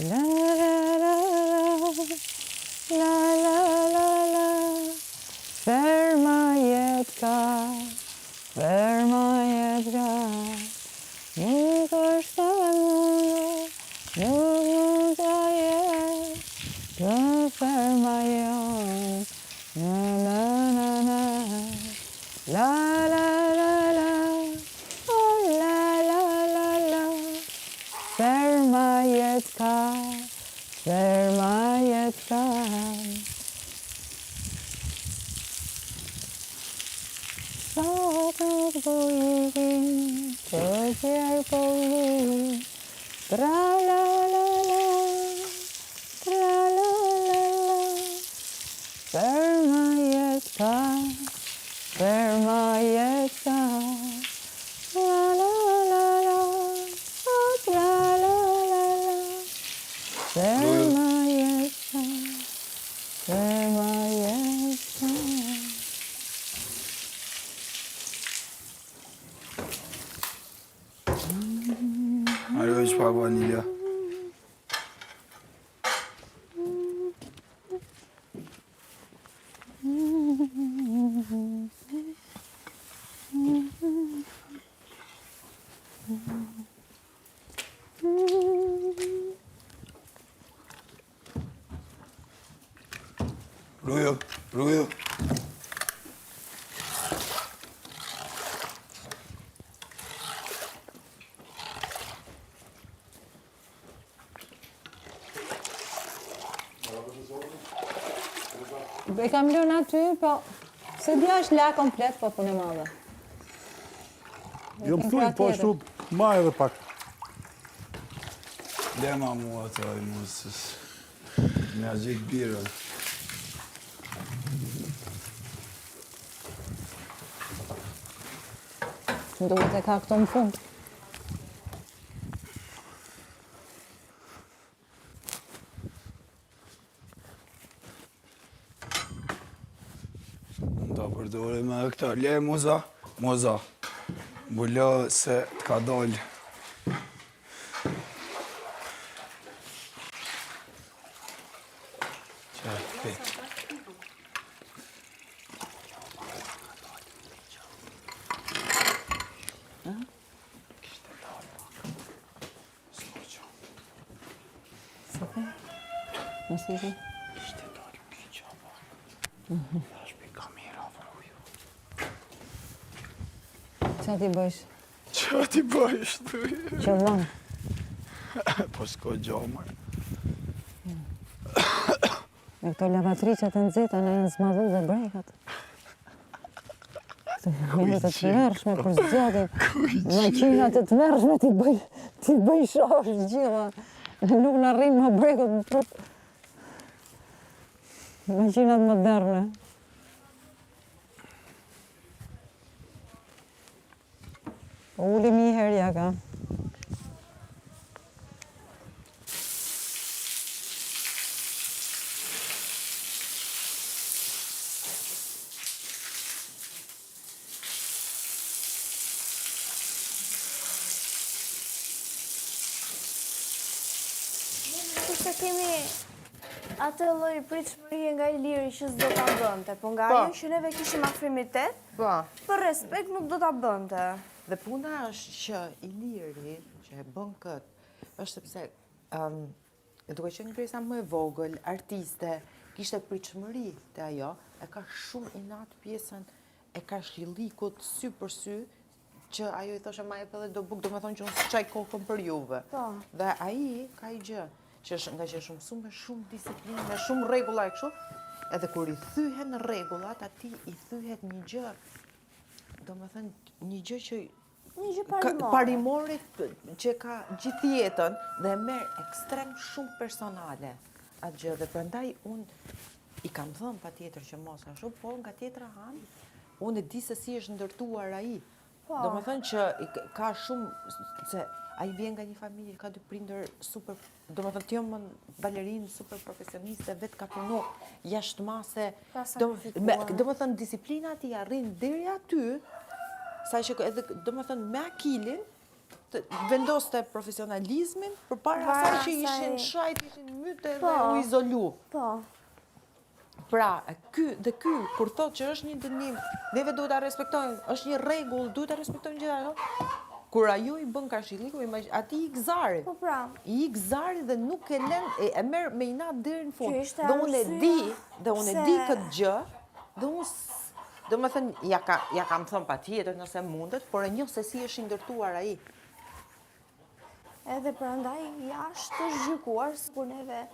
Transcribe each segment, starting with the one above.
La la la la la la la Ferma jetka Ferma jetka Nuk është e mundur Nuk mund të jetë Të ferma jonë Na na na na La la la la Oh la la la la Ferma jetka Ferma jetka Sot nuk po ikin, të tjerë po vijnë. Tra la la la, tra la la la. Ferma jetka, ferma jetka. La la la la, tra la la la. Ferma jetka. Ferma jetka. Ajo veç pak vanilja. Rujo, rujo. E kam lënë aty, po se dia është la komplet, po punë e madhe. Jo më thuj, po ashtu ma edhe pak. Lema mua të aj mos Me a gjithë birën. Duhet e ka këto në fund. Ta përdore me këta. Le, moza, moza. Mbulo se të ka dalë. Qa, pet. Kishte dalë pak. S'po që. Së the? Në si the? Kishte dalë piqa pak. Thash pi kamera për uju. Qa ti bëjsh? Qa ti bëjsh, thuj? Qëllon. Po s'ko gjo, mërë. Me këto lavatriqat e nxehta na janë zmadhu dhe brekat. Janë të tmerrshme për zotin. Makinat e tmerrshme t'i bëj, t'i bëj shosh gjitha. Nuk na rrinë më brekët në trup. Makinat moderne. Uli mi herë jaka. Kurse kemi atë lloj pritshmërie nga Iliri që s'do ta bënte, po nga po. ajo që neve kishim afrimitet, Po. Për respekt nuk do ta bënte. Dhe puna është që Iliri, që e bën këtë, është sepse um, duke qenë Gresa më e vogël, artiste, kishte pritshmëri te ajo, e ka shumë inat pjesën e karshillikut sy për sy, që ajo i thoshe ma jep edhe do bukë, domethënë që unë s'çaj kokën për juve. Po. Dhe ai ka i gjë, që është nga që është mësu me shumë disiplinë, me shumë rregulla e kështu, edhe kur i thyhen rregullat, atij i thyhet një gjë, domethënë një gjë që Një gjë parimore. Parimore që ka gjithë jetën dhe e merr ekstrem shumë personale atë gjë dhe prandaj unë i kam thënë patjetër që mos ashtu, por nga tjetra anë, unë e di se si është ndërtuar ai. Po. Domethënë që ka shumë, se ai vjen nga një familje, ka dy prindër super, domethënë të jëmën balerinë super profesioniste, vetë ka punu jashtë mase. Ka sakrifikuar. Domethënë disiplina e tij arrin deri aty, sa që edhe, domethënë me Akilin, të vendoste profesionalizmin përpara asaj që ishin shajt, ishin mytë dhe po. u izolu. Po. Pra, ky dhe ky kur thotë që është një dënim, neve duhet ta respektojmë, është një rregull, duhet ta respektojmë gjithë ato. Kur ajo i bën karshilliku, atij i ik zari. Po pra. I ik zari dhe nuk e len, e, e merr me inat deri në fund. Dhe unë e di, dhe unë e di këtë gjë, dhe unë domethënë, ja, ka, ja kam thënë patjetër nëse mundet, por e njoh se si është i ndërtuar ai. Edhe prandaj jashtë është gjykuar sikur neve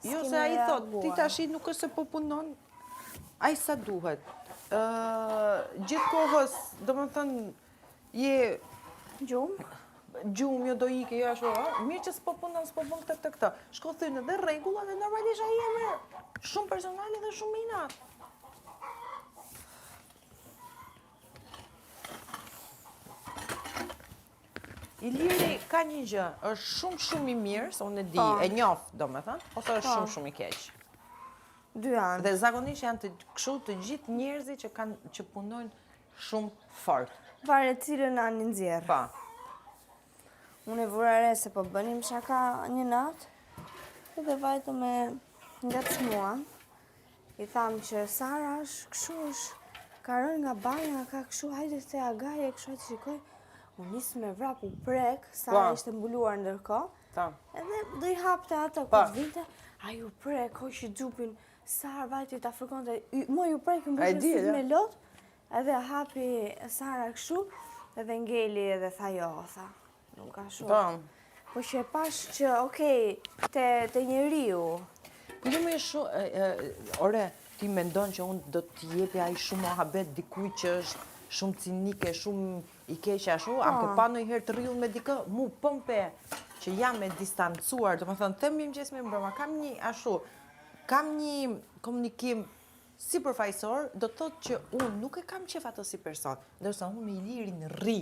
Jo se ai thotë, ti tashi nuk është se po punon aq sa duhet. Ë gjithë kohës, domethënë je gjumë, gjumë, jo do ike, jo ashtu, ë, mirë që s'po punon, s'po bën këtë këtë këtë. Shko thyen edhe rregullat dhe normalisht ai e merr shumë personale dhe shumë inat. Iliri ka një gjë, është shumë shumë i mirë, se unë e di, po. e njoh, domethënë, ose është po. shumë shumë i keq. Dy anë. Dhe zakonisht janë të kështu të gjithë njerëzit që kanë që punojnë shumë fort. Varet cilën anë nxjerr. Po. Unë e vura re se po bënim shaka një natë, edhe vajtëm e ngacmuam. I thamë që Sara është kështu është, ka rënë nga banja, ka kështu, hajde te Agaje, kështu hajde shikoj. U nis me vrap, u prek, Sara po. ishte mbuluar ndërkohë. Po. Edhe do i hapte atë, kur të vinte, ai u prek, hoqi xhupin, Sara vajti ta fërkonte, mo iu prek, mbushën sytë me lot, edhe hapi Sara kështu, edhe ngeli edhe tha jo, tha. Nuk ka shumë. Po. Po që e pash që, okej, te, te njeriu. Po jo më shumë, ore, ti mendon që unë do t'i jepja aq shumë muhabet dikujt që është shumë cinike, shumë i keq ashtu, a më ke po. pa ndonjëherë të rri unë me dikë, mu po më pe që jam e distancuar, domethënë, them mirëmëngjes mirëmbrëma, kam një ashtu, kam një komunikim sipërfaqësor, do të thotë që unë nuk e kam qejf atë si person, ndërsa unë me Ilirin rri.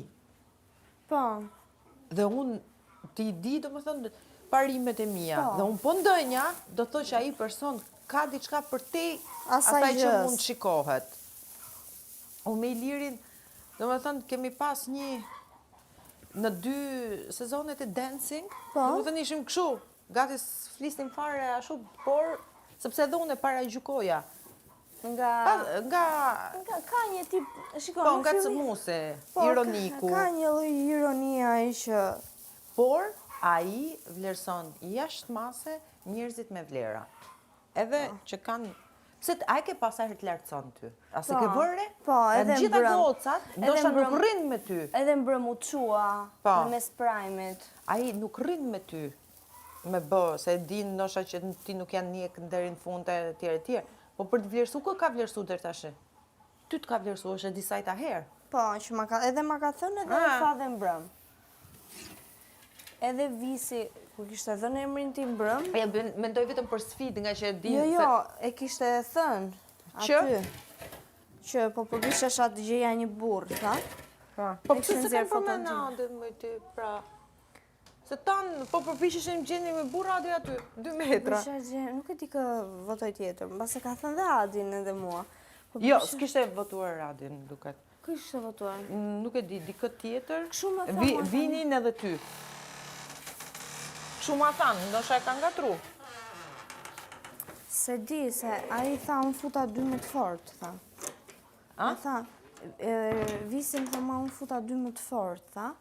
Po. Dhe unë ti di, domethënë, parimet e mia. Po. Dhe unë po ndënja, do të thotë që ai person ka diçka përtej asaj që mund të shikohet. Unë me Ilirin, domethënë, kemi pas një në dy sezonet e dancing, po. domethënë ishim kështu, gati s'flisnim fare ashtu, por sepse edhe unë e paragjykoja. Nga nga nga ka një tip, shiko, po, ngacmuesi, po, ironiku. Ka, ka një lloj ironie ai që por ai vlerëson jashtë mase njerëzit me vlera. Edhe po. që kanë Pse a e ke pa sa herë të lartëson ty? A s'e ke po, vënë re? Po, edhe gjitha gocat, ndoshta nuk rrin me ty. Edhe mbrëm u çua po. në mes prime-it. Ai nuk rrin me ty. Me bë, se e din ndoshta që ti nuk ja ndjek deri në fund e tjerë e tjerë. Po për të vlerësu, kë ka vlerësu deri tash? Ty të ka vlerësu, është e disajta herë. Po, që ma ka, edhe ma ka thënë edhe e tha dhe mbrëm. Edhe Visi, kur kishte dhënë emrin tim mbrëm. Ja, mendoj vetëm për sfidë nga që e di. Jo, jo, e kishte thënë. Që? Aty, që po përpiqesha të gjeja një burrë, tha. Po, po pse s'e kanë përmend Adin më ti, pra? Se tanë, po përpiqeshin të gjenin një burrë Adi aty, 2 metra. Nuk e di kë votoi tjetër, mbase ka thënë dhe Adin edhe mua. Po jo, s'kishte votuar Adin, duket. Kë kishte votuar? Nuk e di, dikë tjetër. Kështu më thanë. Vinin edhe ty. Kështu ma thanë, ndoshta e ka ngatërru. S'e di, se ai tha, unë futa dy më të fortë, tha. A? Tha, Visi më tha, ma unë futa dy më të fortë, tha.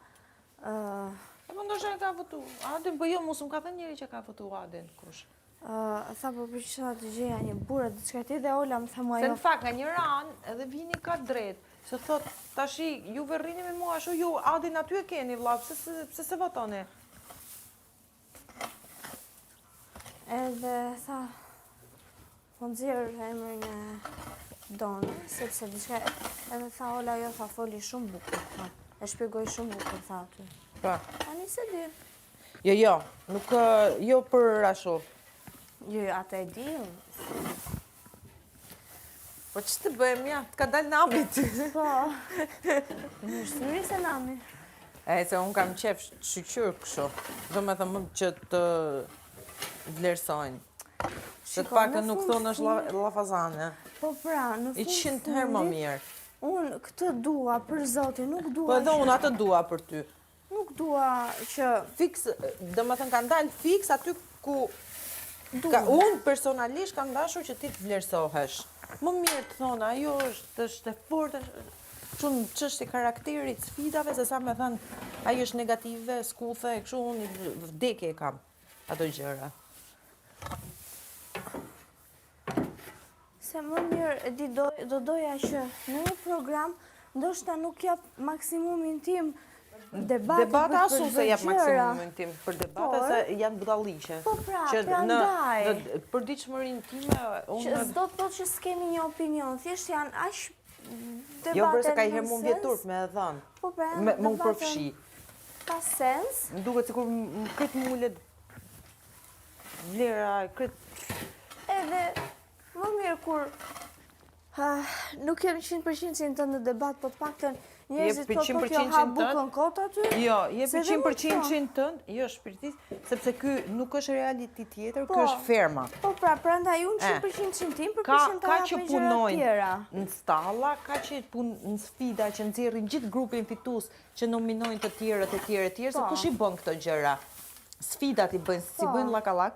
E po ndoshta e ka votu Adin, po jo, mu s'më ka thënë njeri që ka votu Adin, kush? Tha po përpiqesha të gjeja një burrë, diçka tjetër dhe Ola më tha mua Se jo. në fakt, nga njëra anë, edhe Vini ka drejt, se thot, tashi, juve rrini me mua, ashtu ju Adin aty e keni, vlla, pse, pse s'e votoni? Edhe tha, Po nxjerr emrin e Donës, sepse diçka edhe tha Ola jo tha foli shumë bukur, tha. E shpjegoi shumë bukur tha aty. Po. Tani s'e di. Jo, jo, nuk jo për ashtu. Jo, jo, atë e di. Po që të bëjmë, ja, të ka dalë nami ty. Po. Në syri se nami. E, se unë kam qef shyqyr kështu. Do me thënë që të vlerësojnë. Se të Shiko, paktën në nuk fund thonë është fundit- llafazane. Po pra, në I fund qind herë më fundit, mirë. Unë këtë dua për zotin, nuk dua. Po edhe që- unë atë dua për ty. Nuk dua që Fiks, do me thënë kanë dalë fiks aty ku Ka, unë personalisht kam dashur që ti të vlerësohesh. Më mirë të thonë, ajo është, është e fortë, është në çështje karakterit, sfidave, se sa me thënë, ajo është negative, skuthe, kështu unë vdekje e kam ato gjëra. Se më mirë e di do, do doja që në një program ndoshta nuk jap maksimumin tim debate Debata për as unë se jap gjëra. maksimumin tim për debata Por- se janë budalliqe. Po pra, që në, prandaj. në përditshmërinë time Që unë s'do të thotë që s'kemi një opinion, thjesht janë aq debate Jo, bërë se ka i herë mu nonsens. më vjen turp me e dhënë. Po pra, janë Me, me u debate përfshi. Pa sens. Më duket sikur më këtë më ulet vlera, këtë Edhe më mirë kur ah, nuk jem 100% tënd në debat, po të paktën njerëzit Jepi thotë po kjo ha 100% tënd. bukën kot aty. Jo, jepi Se dhe mund 100% tënd, jo shpirtis, sepse ky nuk është reality tjetër, ky Po. është ferma. Po pra, prandaj unë E. 100% tim Ka, përpiqem ta ka jap që me gjëra të punojnë tjera. në stalla, ka që pun në sfida, që nxjerrin gjithë grupin fitues, që nominojnë të tjerët e tjerë e tjerë, se Po. kush i bën këto gjëra? Sfidat i bëjnë, si Po. bëjnë llaka-llaka.